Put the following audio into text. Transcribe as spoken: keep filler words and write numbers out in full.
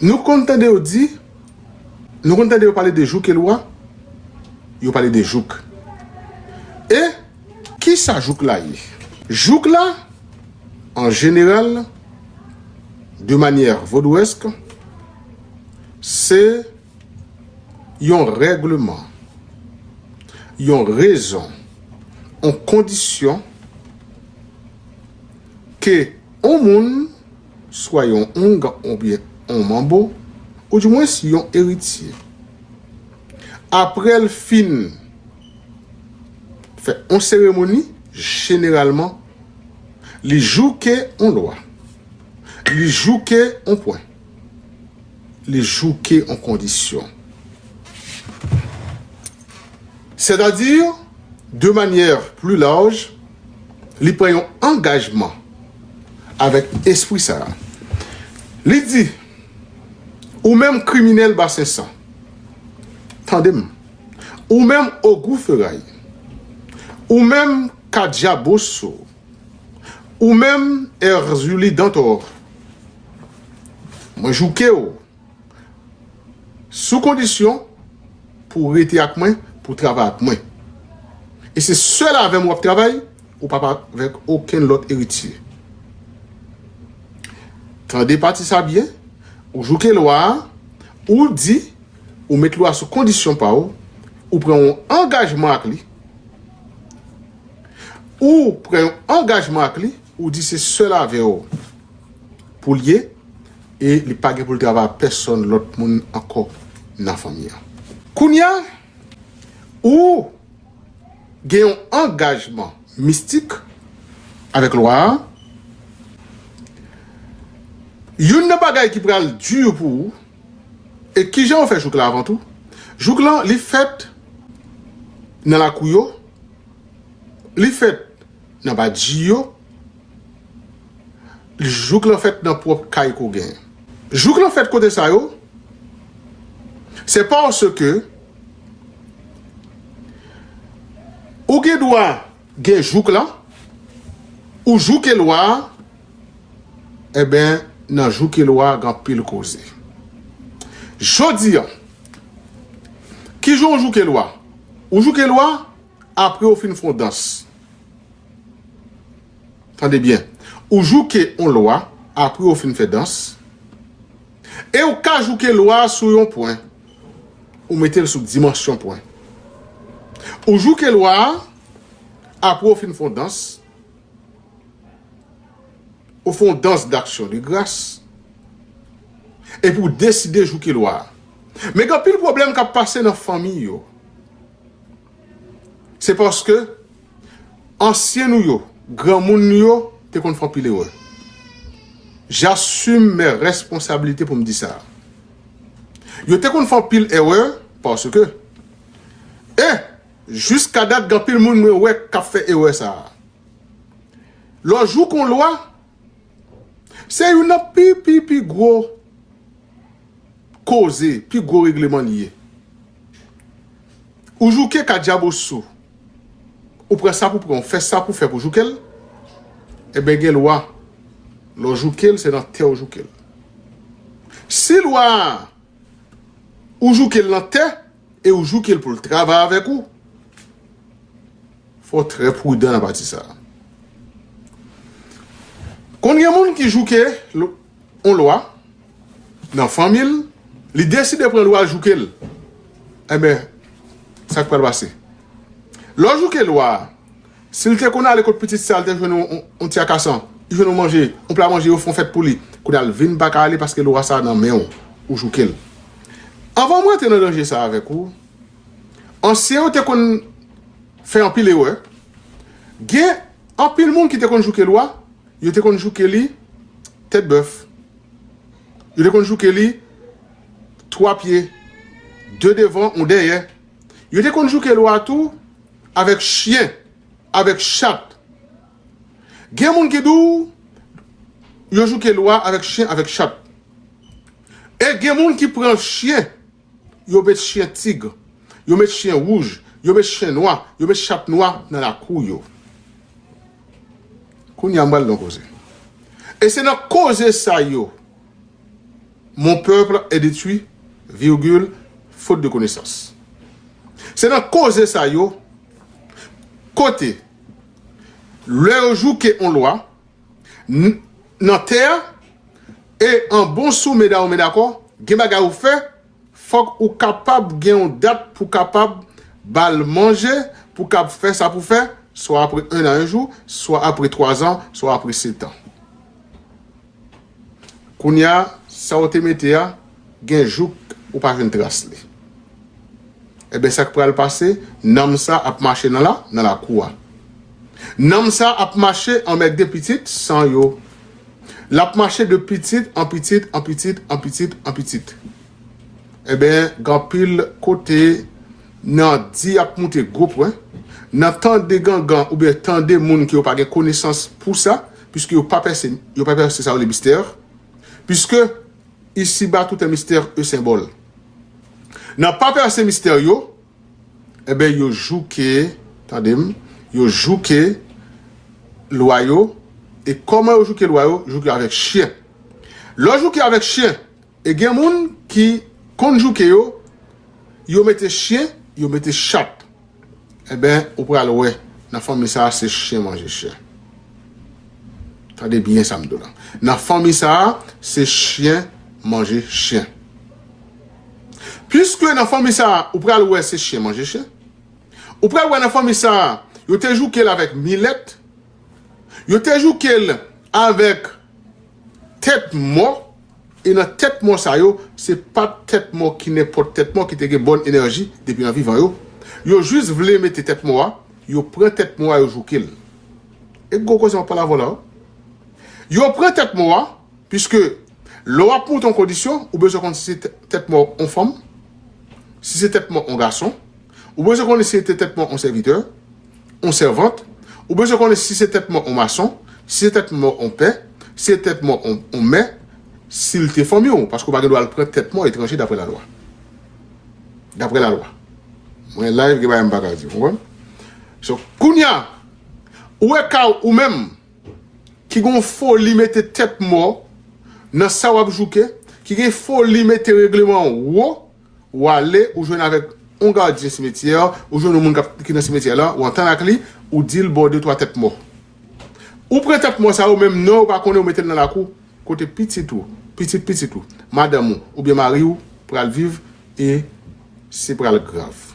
Nou konn tande yo di, nou konn tande yo pale de jouke lwa, yo pale de jouk. E ki sa jouk la ye? Jouk la, an jeneral, de manyè vodouwèsk, se yon règleman, yon rezon, yon kondisyon ke yon moun, swa yon oungan oubyen yon manbo, oudimwens yon eritye, apre l fin fè yon seremoni, jeneralman, li jouke yon lwa, li jouke yon pwen, li jouke yon kondisyon. Sètadi, de manyè pli laj, li pran yon angajman avèk espri sa a. Li di, ou menm kriminèl Basen San, tande m, ou menm Ogou Feray, ou menm Kadjaboso, ou menm Èzili Dantò, mwen jouke w sou kondisyon pou w rete ak mwen, pou w travay ak mwen. E se sèl avè m w ap travay, ou p ap avèk okenn lòt eritye. Tande pati sa byen, ou jouke lwa a, ou di, ou met lwa sou kondisyon pa w, ou pran yon angajman ak li, ou pran yon angajman ak li, ou di se sèl avè w pou l ye, e li pa gen pou l travay ak pèsonn lòt moun ankò nan fanmi an. Kounye a, ou gen yon angajman mistik avèk lwa a. Youn nan bagay ki pral di pou ou, e kijan yo fè jouk la avan tou? Jouk lan, li fèt nan lakou yo, li fèt nan badji yo, jouk lan fèt nan pwòp kay ke w genyen. Jouk lan fèt kote sa yo, se paske ou gen dwa gen jouk lan, ou jouke lwa a, enben, nan jouke lwa a, gen anpil koze. Jodi a, kijan w jouke lwa? Ou jouke lwa apre w fin fè yon dans. Tande byen. Ou jouke yon lwa apre w fin fè dans. E ou ka jouke lwa a sou yon pwen. Ou mete l sou dimansyon pwen. Ou jouke lwa a apre w fin fè yon dans. Ou fè yon dans d'action de grâce. Epi w deside jouke lwa a. Men gen anpil pwoblèm k ap pase nan fanmi yo. Se paske ansyen nou yo, granmoun nou yo te konn fè anpil erè. J'assume mes responsabilités pou m di sa. Yo te konn fè anpil erè paske, e jiska dat, gen anpil moun mwen wè k ap fè erè sa a. Lè w jouke yon lwa, se youn nan pi, pi, pi gwo koze, pi gwo regleman li ye. Ou jouke Kadjaboso, ou pran sa pou pran, ou fè sa pou fè pou jouke l, enben gen lwa, lè w jouke l, se nan tè w jouke l. Si lwa a, ou jouke l nan tè, e ou jouke l pou l travay avèk ou, fò w trè pridan nan pati sa a. Konn gen moun ki jouke l-, yon lwa nan fanmi l, li deside pran lwa l jouke l. Enben, sa k pral pase? Lè w jouke lwa a, si l te konn ale kot pitit sa, l te jwenn yon, yon, yon ti akasan, li jwenn yon manje, yon pla manje, yo fè yon fèt pou li. Kounye a l vin pa ka ale paske lwa sa nan men w, ou jouke l. Anvan m rantre nan danje sa avèk ou, ansyen yo te konn fè anpil erè. Gen anpil moun ki te konn jouke lwa, yo te konn jouke li tèt bèf. Yo te konn jouke li twa pye, de devan, yon dèyè. Yo te konn jouke lwa tou avèk chen, avèk chat. Gen moun ki di w yo jouke lwa avèk chen, avèk chat. E gen moun ki pran chen, yo met chen tig, yo met chen wouj, yo met chen nwa, yo met chat nwa nan lakou yo. Kounye a m pral nan koze. E se nan koze sa yo Mon peuple est détruit, virgule, faute de connaissance. Se nan koze sa yo, kote, lè yo jouke yon lwa, n- nan tè a, e an bon sou medam ou medakò, gen bagay ou fè, fòk ou kapab gen yon dat pou kapab ba l manje, pou kab fè sa pou fè, swa apre en an, en jou, swa apre twa zan, swa apre sèt an. Kounye a, sa w te mete a, gen jouk ou pa jwenn tras li. Ebyen, sa k pral pase, nanm sa ap mache nan la, nan lakou a. Nanm sa ap mache anmègde pitit san yo. L ap mache de pitit an pitit, an pitit, an pitit, an pitit. Ebyen, gen anpil kote nan di ap moute gwo pwen, nan tande gangan oubyen tande moun ke yo pa gen konesans pou sa, piske yo pa pèse, yo pa pèse sa yo le mistè, piske isiba tout un mystère e senbòl. Nan pa pèse mistè yo, ebyen, yo jouke, tande m, yo jouke lwa yo, e kòman yo jouke lwa yo? Jouke avèk chen. Lè w jouke avèk chen, e gen moun ki konn jouke yo, yo mete chen, yo mete chat. Ebyen, ou pral wè, nan fanmi sa a, se chen manje chen. Tande byen sa m di w la. Nan fanmi sa a, se chen manje chen. Piske nan fanmi sa a, ou pral wè se chen manje chen. Ou pral wè nan fanmi sa a, yo te jouke l avèk milèt. Yo te jouke l avèk tèt mò. E nan tèt mò sa yo, se pa tèt mò ki nenpòt tèt mò ki te gen bòn enèji depi nan vivan yo. Yo jis vle mete tèt mò a, yo pran tèt mò a, yo jouke l. E gwo koze m ap pale avè w la, wi. Yo pran tèt mò a, piske lè w ap monte yon kondisyon, ou bezwen konn si se tè- tèt mò yon fanm, si se tèt mò yon gason, ou bezwen konn si se tèt mò yon sèvitè, yon sèvant, ou bezwen konn si se tèt mò yon mason, si se tèt mò yon pè, si se tèt mò yon, yon mè, si l te fanmi w, paske w pa gen dwa al pran tèt mò etranje daprè lalwa. Daprè lalwa. Mwen live, gen bagay m pa ka di, w konprann? So, kounye a, ou wè ka w ou menm, ki gen yon foli mete tèt mò nan sa w ap jouke, ki gen foli mete regleman wo, ou ale, ou jwenn avèk yon gadyen simetyè, ou jwenn yon moun k ap- ki nan simetyè la, ou antann ak li, ou di l ba w de twa tèt mò. Ou pran tèt mò sa yo, menm non ou pa konnen, ou mete l nan lakou, kote pitit ou, pitit pitit ou, madanm ou, oubyen mari w pral viv, e se pral grav.